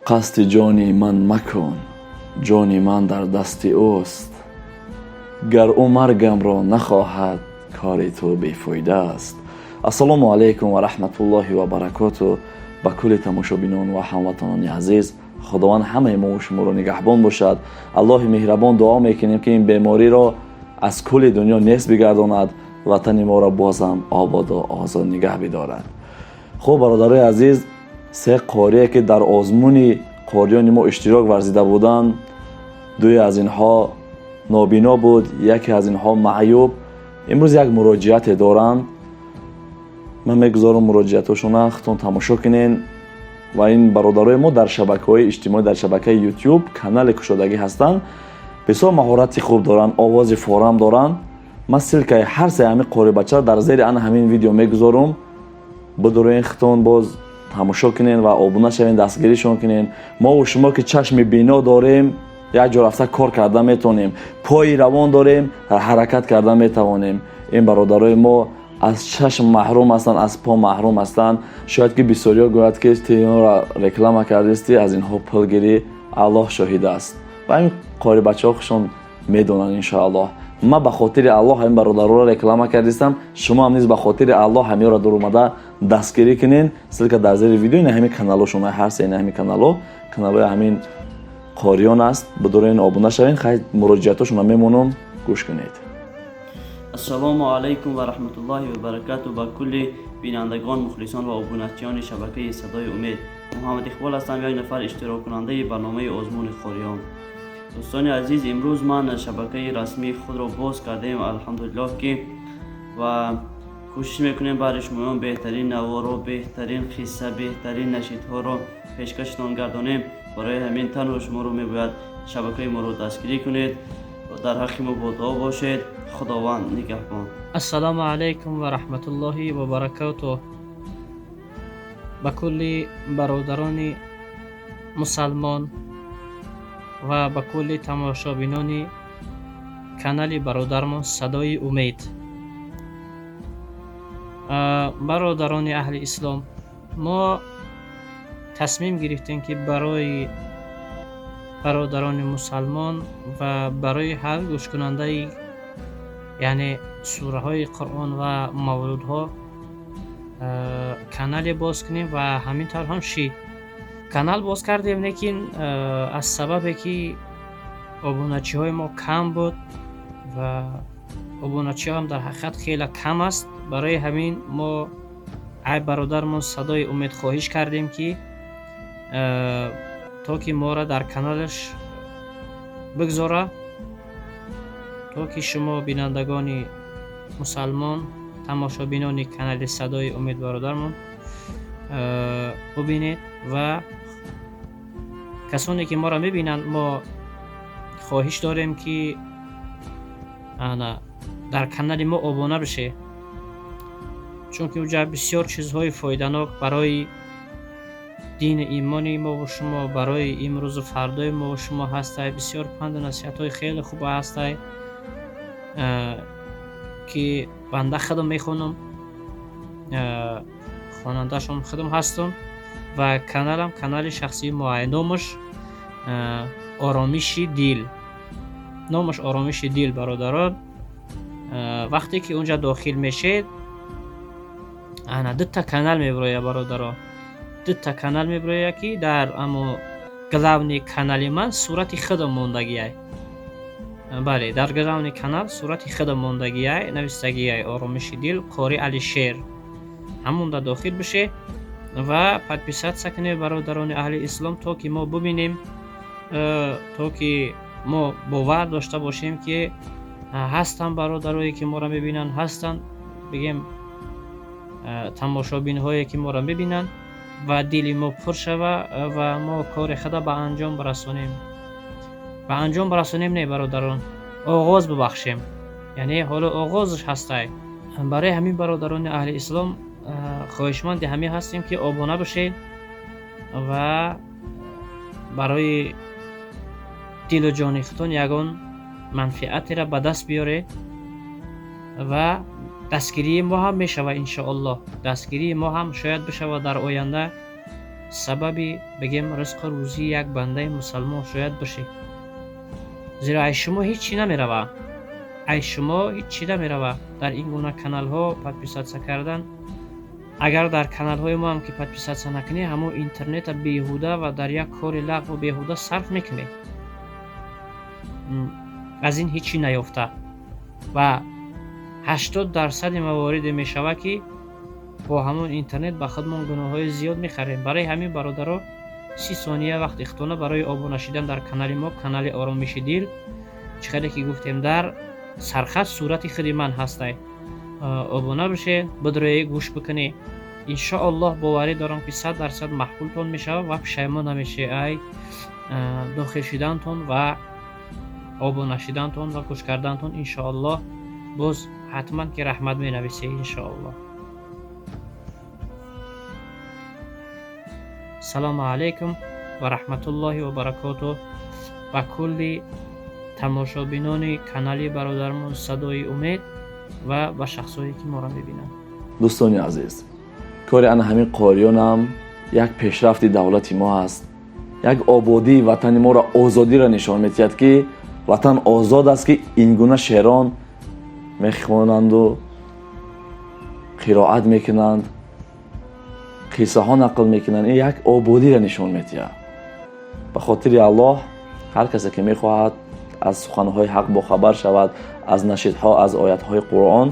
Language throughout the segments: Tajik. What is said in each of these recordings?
Қасди ҷони ман макун, ҷони ман дар дасти ӯст. Гар ӯ маргамро нахоҳад, кори ту бефоида аст. Ассалому алайкум ва раҳматуллоҳи ва баракоту ба кулли тамошобинон ва ҳамватанони азиз. Худованд ҳамаи мо шуморо нигаҳбон бошад. Аллоҳи меҳрабон дуо мекунем, ки ин бемориро аз кулли дунё нест бигардонад, ватани моро бозам ободу озод нигаҳ бидорад. Хуб, бародарои азиз, се қорие, ки дар озмуни қориёни мо иштирок варзида буданд, дуе аз инҳо нобино буд, яке аз инҳо маъюб, имрӯз як муроҷиате доранд. Ман мегузорам муроҷиатҳошона, худтон тамошо кунен. Ва ин бародарои мо дар шабакаҳои иҷтимоӣ, дар шабакаи Ютюб канале кушодагӣ ҳастанд, бисёр маҳорати хуб доранд, овози форам доранд. Ман ссылкаи ҳар се ҳамин қорибачаро дар зери ана ҳамин видео мегузорам. Бидуроен, худтон боз тамошо кунен ва обуна шавен, дастгиришон кунен. Мову шумо, ки чашми бино дорем, як ҷо рафта кор карда метавонем, пои равон дорем, ҳаракат карда метавонем. Ин бародарои мо аз чашм маҳрум ҳастанд, аз по маҳрум ҳастанд. Шояд ки бисёриҳо гӯяд, ки ту инро реклама кардисти, аз инҳо пул гирӣ. Аллоҳ шоҳид аст ва ин қорибачаҳо худшон медонанд, иншоаллоҳ. Ман ба хотири Аллоҳ ҳамин бародароро реклама кардистам. Шумо ҳам низ ба хотири Аллоҳ ҳаминро дуромада дастгирӣ кунен. Ссылка дар зери видео, ина ҳамин каналошон, ҳар се ина ҳамин канало, каналои ҳамин қориён аст. Бидурен, обуна шавен. Хай, муроҷиатошонро мемонам, гӯш кунед. Ассалому алайкум ва раҳматуллоҳи ва баракату ба кулли бинандагон, мухлисон ва обуначиёни шабакаи «Садои умед». Муҳаммад Иқбол ҳастам, як нафар иштироккунандаи барномаи озмуни қориён. Дӯстони азиз, имрӯз ман шабакаи расмии худро боз кардем, алҳамдулиллоҳ, ки ва кӯшиш мекунем баҳри шумоён беҳтарин наворо, беҳтарин қисса, беҳтарин нашидҳоро пешкаштон гардонем. Барои ҳамин танҳо шуморо мебояд шабакаи моро дастгирӣ кунед. Дар ҳаққи мо бо дуо бошед. Худованд нигаҳбон. Ассалому алайкум ва раҳматуллоҳи ва баракатуҳ ба кулли бародарони мусалмон ва ба кулли тамошобинони канали бародармон «Садои умед». Бародарони аҳли ислом, мо тасмим гирифтем, ки барои бародарони мусалмон ва барои ҳар гӯшкунандаи, яъне сураҳои Қуръон ва мавлудҳо канале боз кунем ва ҳамин тавр ҳам шид. Канал боз кардем, лекин аз сабабе ки обуначиҳои мо кам буд ва обуначиҳоам дар ҳақиқат хеле кам аст, барои ҳамин мо ай бародармон «Садои умед» хоҳиш кардем, ки то ки моро дар каналаш бигзора, то ки шумо, бинандагони мусалмон, тамошобинони канали «Садои умед» бародармон бубинед. Ва касоне ки моро мебинанд, мо хоҳиш дорем, ки ана дар канали мо обуна бишед, чунки уҷа бисёр чизҳои фоиданок барои дини имони мову шумо, барои имрӯзу фардои мову шумо ҳастай. Бисёр панду насиҳатҳои хеле хуб ҳастай, ки банда худам мехонам, хонандашон худам ҳастам. Ва каналам канали шахсии моай, номаш «Оромиши дил», номаш «Оромиши дил». Бародарон, вақте ки унҷа дохил мешед, ана дута канал мебирояд. Бародарон, дута канал мебирояд, ки дар амо главный канали ман сурати худам мондагиай. Бале, дар главный канал сурати худам мондагиай, навистагиай «Оромиши дил, қори Алишер». Ҳамонда дохил бишед ва подписаться кунед, бародарони аҳли ислом, то ки мо бубинем, то ки мо бовар дошта бошем, ки ҳастанд бародарое, ки моро мебинанд, ҳастанд, бигем, тамошобинҳое, ки моро мебинанд, ва дили мо пур шава ва мо кори худа ба анҷом барасонем. Ба анҷом барасонем не, бародарон, оғоз бубахшем, яъне ҳоло оғозаш ҳастай. Барои ҳамин, бародарони аҳли ислом, хоҳишманди ҳамин ҳастем, ки обуна бошед ва барои дилу ҷони худтон ягон манфиатеро ба даст биёред. Ва дастгирии мо ҳам мешавад, иншоаллоҳ. Дастгирии мо ҳам шояд бишавад дар оянда. Сабаби бигем ризқу рӯзии як бандаи мусалмон шояд бошед. Зеро ай шумо ҳеҷ чӣ намерава, ай шумо ҳеҷ чӣ намерава дар ин гуна каналҳо подписаться кардан. Агар дар каналҳои мо ҳам ки подписаться накунӣ, ҳамон интернета беҳуда ва дар як кори лағву беҳуда сарф мекунӣ, аз ин ҳеҷ чӣ наёфта. Ва 80% мавориде мешавад, ки бо ҳамон интернет ба худмон гуноҳҳои зиёд мехарем. Барои ҳамин, бародаро, 30 сония вақти ихтона барои обуна шидан дар канали мо, канали Оромиши дил. Чӣ қаде ки гуфтем, дар сархат сурати худи ман ҳастай. Обуна бошед, бидрои гӯш бикунӣ. Иншоаллоҳ, боварӣ дорам, ки 100% маъқултон мешавад ва пушаймон намешед ай дохил шидантон ва обуна шидантон ва гӯш кардантон. Иншоаллоҳ, боз ҳатман ки раҳмат менависед, иншоаллоҳ. Салому алайкум ва раҳматуллоҳи ва баракоту ба кулли тамошобинони канали бародармон Садои Умед ва ба шахсое ки моро мебинанд. Дӯстони азиз, кори ана ҳамин қориёнам як пешрафти давлати мо аст, як ободии ватани моро, озодиро нишон медиҳад, ки ватан озод аст, ки ин гуна шерон мехонанду қироат мекунанд, қиссаҳо нақл мекунанд. Ин як ободиро нишон медиҳад. Ба хотири Аллоҳ, ҳар касе ки мехоҳад аз суханҳои ҳақ бохабар шавад, аз нашидҳо, аз оятҳои Қуръон,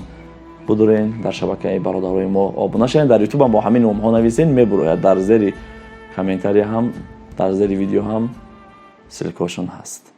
будурен дар шабакаи бародарои мо обуна шавед. Дар Ютубам бо ҳамин номҳо нависен, мебурояд. Дар зери комментария ҳам, дар зери видео ҳам ссылка ошон ҳаст.